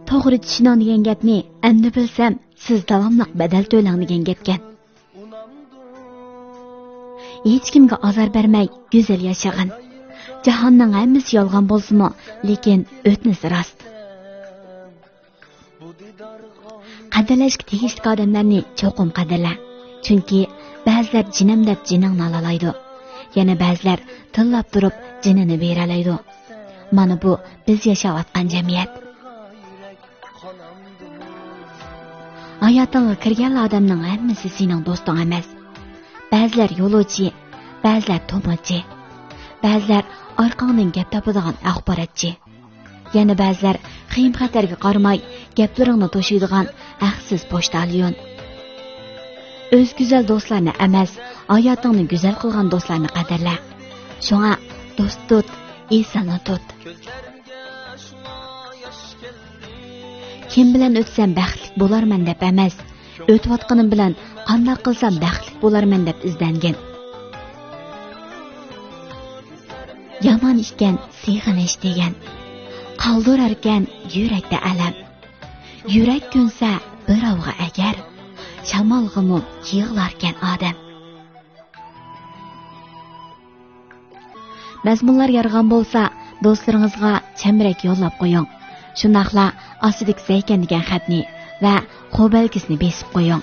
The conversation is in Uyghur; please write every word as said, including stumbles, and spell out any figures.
توغرا چۈشىنىڭ دېگەن گەپنى ئەمدى بىلسەم، سىز داۋاملىق بەدەل تۆلەڭ دېگەن گەپكەن. ھېچكىمگە ئازار بەرمەي گۈزەل ياشىغىن. جاھاننىڭ ھەممىسى يالغان بولسىمۇ، لېكىن ئۆتنىسى راست. قەدىرلەشكە تېگىشلىك ئادەملەرنى چوقۇم قەدىرلە. چۈنكى بەزىلەر جېنىم دەپ جېنىڭنى ئالالايدۇ. يەنە بەزىلەر تىللاپ تۇرۇپ جېنىنى بېرەلەيدۇ. مانا بۇ بىز ياشاۋاتقان جەمئىيەت. ھاياتىڭغا كىرگەنلا ئادەمنىڭ ھەممىسى سېنىڭ دوستۇڭ ئەمەس. بەزىلەر يولۇچى، بەزىلەر تومۇچى، بەزىلەر ئارقاڭدىن گەپ تاپىدىغان ئاخباراتچى. يەنە بەزىلەر خېيىم-خەتەرگە قارىماي، گەپلىرىڭنى توشۇيدىغان ھەقسىز پوچتاليون. ئۆز گۈزەل دوستلارنى ئەمەس، ھاياتىڭنى گۈزەل قىلغان دوستلارنى قەدىرلە. شۇڭا دوست تۇت، ئېسىلنى تۇت. كىم بىلەن ئۆتسەم بەختلىك بولارمەن دەپ ئەمەس، ئۆتۈۋاتقىنىم بىلەن قانداق قىلسام بەختلىك بولارمەن دەپ ئىزدەنگىن. يامان ئىكەن سېغىنىش دېگەن، قالدۇراركەن يۈرەكتە ئەلەم. يۈرەك كۆنسە بىراۋغا ئەگەر، شامالغىمۇ يىغلاركەن ئادەم. مەزمۇنلار يارىغان بولسا، دوستلىرىڭىزغا چەمبىرەك يوللاپ قويۇڭ. شۇنداقلا ئاستىدىكى زەيكەن دېگەن خەتنى ۋە قول بەلگىسىنى بېسىپ قويۇڭ.